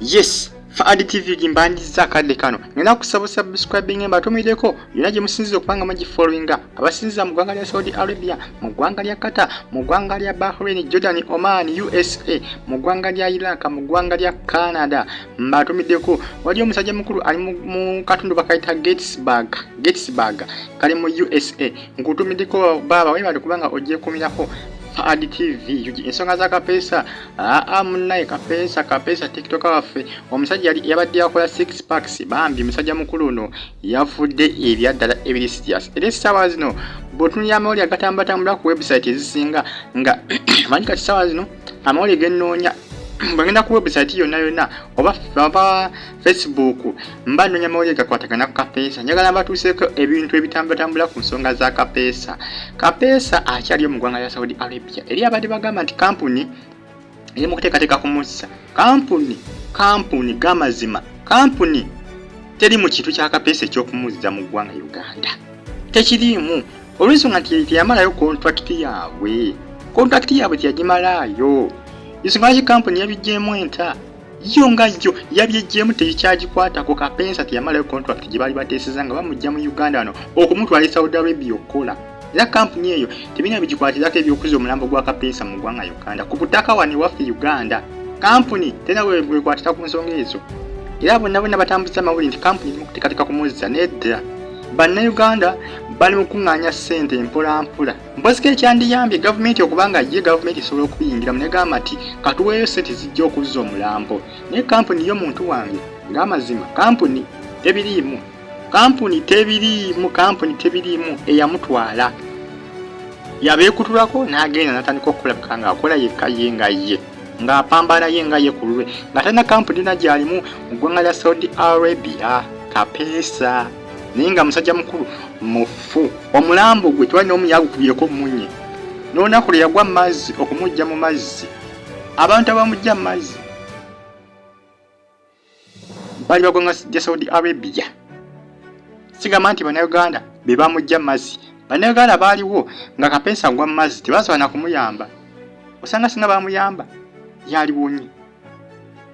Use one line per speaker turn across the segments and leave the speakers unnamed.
Yes, Faadi TV gimbandiza akadde kano. Ngenda kusaba subscribing mbatumireko yonna gye musinziza okuba nga mugifollowinga. Abasinziza mu ggwanga lya Saudi Arabia, mu ggwanga lya Qatar, mu ggwanga lya Bahrain, Jordan, Oman, USA, mu ggwanga lya Iraq, mu ggwanga lya Canada. Mbatumiddeko. Waliyo omusajja mukulu ali mu katundu bakayita Gettysburg, Gettysburg kali mu USA. Nkutumiddeko baaba webale kubanga ogyekumirako Faadi TV UG. Ensonga za Kapeesa, aa munnaye Kapeesa, Kapeesa TikTok waffe omusajja yali yabadde yakola six packs, bambi musajja mukulu ono yafudde ebyaddala ebiri serious. Era essaawa zino bw'otunulira amawulire agatambatambula ku website ezisinga nga manyi kati essaawa zino amawulire gennoonya bwengenda ku website yonna yonna oba Facebook mba nnoonya mawulire gakwatagana ku Kapeesa. Njagala mbatuuseeko ebintu ebitambulatambula ku nsonga za Kapeesa. Kapeesa akyaliyo mu ggwanga lya Saudi Arabia. Eri abadde bagamba nti kampuni eri mu kuteekateeka kumuzza, kampuni g'amazima, kampuni teri mu kintu kya Kapeesa ekyokumuzza mu ggwanga Uganda, tekiriimu, olw'ensonga nti teyamalayo kontrakiti yaabwe. Kontrakiti yaabwe teyagimalaayo. Ensonga lwaki kampuni yabiggyeemu enta yo nga yo yabyeggyemu tekikyagikwatako. Kapeesa teyamalayo kontrakiti gye baali bateeseza nga bamujja mu Uganda wano okumutwala e Saudi Arabia okukola. Era kampuni eyo tebirina bigikwatirako ebyokuzza omulambo gwa Kapeesa mu ggwanga Uganda ku butaka wano ewaffe Uganda. Kampuni terina wekwatira ku nsonga ezo. Era bonna bonna batambuza amawulire nti kampuni eri mu kuteekateeka kumuzza. Nedda, bannayuganda bali mu kuŋŋaanya ssente mpolampola. Mpoziko ekyandiyambye gavumenti okuba nga ye gavumenti esobola okubiyingiramu negamba nti katuweeyo ssente zijja okuzza omulambo. Naye kampuni yo muntu wange ng'amazima kampuni tebiriimu, kampuni tebiriimu, kampuni tebiriimu. Eyamutwala yabeekutulako n'agenda n'atandika okukulabika ng'akola yekka ye nga ye ng'apambana ye nga ye ku lulwe nga talina kampuni yonna gy'alimu mu ggwanga lya Saudi Arabia. Kapeesa naye nga musajja mukulu mufu, omulambo gwe tewali n'omu yagukubyeko munye. N'olunaku lwe yagwa mu mazzi okumujja mu mazzi, abantu abamujja mu mazzi bali bagwanga lya Saudi Arabia. Sigamba nti bannayuganda be bamujja mu mazzi. Bannayuganda baaliwo nga Kapeesa agwa mu mazzi, tebasobola na kumuyamba. Osanga singa bamuyamba yaliwonye,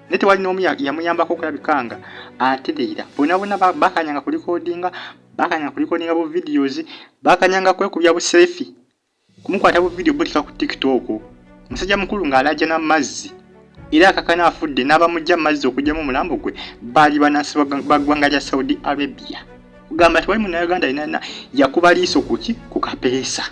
naye tewali n'omu yamuyambako okulabika nga atereera. Bonna bonna bakanyanga kulikodinga, bakanyanga kulikodinga bu videos, bakanyanga kwekubya bu selfie, kumukwata bu video butika ku TikTok. Musajja mukulu ng'alajja na mazzi era akakana afudde, n'abamujja mu mazzi okugyamu omulambo gwe baali banansi ba ggwanga lya Saudi Arabia. Kugamba tewali munnayuganda yenna yakuba liiso kuki ku Kapeesa,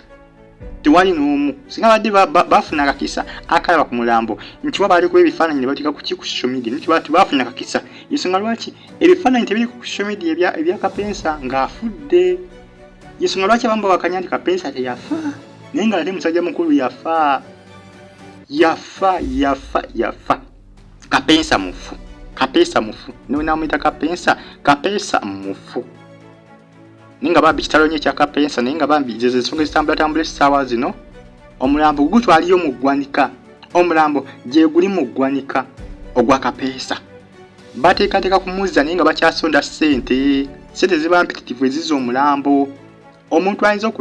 tewali n'omu. Singa badde bafuna akakisa akalaba ku mulambo nti wa baali kuba ebifaananyi ne bateeka kuki ku social media, nti tebafuna kakisa. Ensonga lwaki ebifaananyi tebiri ku social media ebya Kapeesa ng'afudde, ensonga lwaki abamu bawakanya nti Kapeesa teyafa, naye nga ate musajja mukulu yafa, yafa, yafa, yafa. Kapeesa mufu, Kapeesa mufu, nonamuyita Kapeesa, Kapeesa mufu. Naye nga bambi kitalo nnyo ekya Kapeesa. Naye nga bambi zezo ensonga ezitambulatambula essaawa zino. Omulambo gutwaliyo mu ggwanika, omulambo gye guli mu ggwanika ogwa Kapeesa. Bateekateeka kumuzza naye nga bakyasonda ssente. Ssente ziba mpitirivu ezizza omulambo. Omuntu ayinza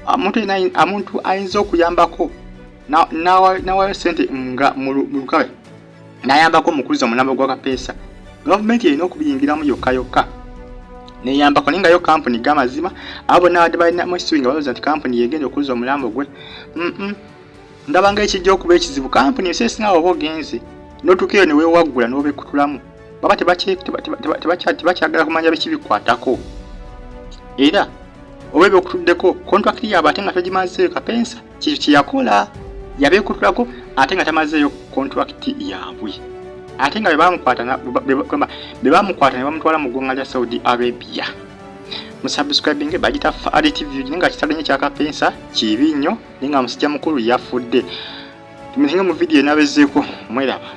omuntu ayinza okuyambako n'awaayo ssente nga mu lukawe n'ayambako mu kuzza omulambo gwa Kapeesa. Gavumenti erina okubiyingiramu yokka yokka neyambako. Naye nga yo kampuni g'amazima abo bonna abadde balinamu essuubi nga balowooza nti kampuni yegenda okuzza omulambo gwe, ndaba nga ekijja okuba ekizibu. Kampuni ensi esinga oba ogenze n'otuuka eyo ne weewaggula n'obekutulamu, baba tebakyagala kumanya biki bikwatako. Era oba ebyokutuddeko kontrakiti yaabwe ate nga togimazeeyo. Kapeesa kikyo kyeyakola, yabeekutulako ate nga tamazeeyo kontrakiti yaabwe, ate nga be bamukwata ne bamutwala mu ggwanga lya Saudi Arabia. Musubscribing, bagita Faadi TV. Naye nga kitalo nnyo kya Kapeesa, kibi nnyo, naye nga musajja mukulu yafudde. Tumutinge mu vidiyo enabezeeko. Mweraba.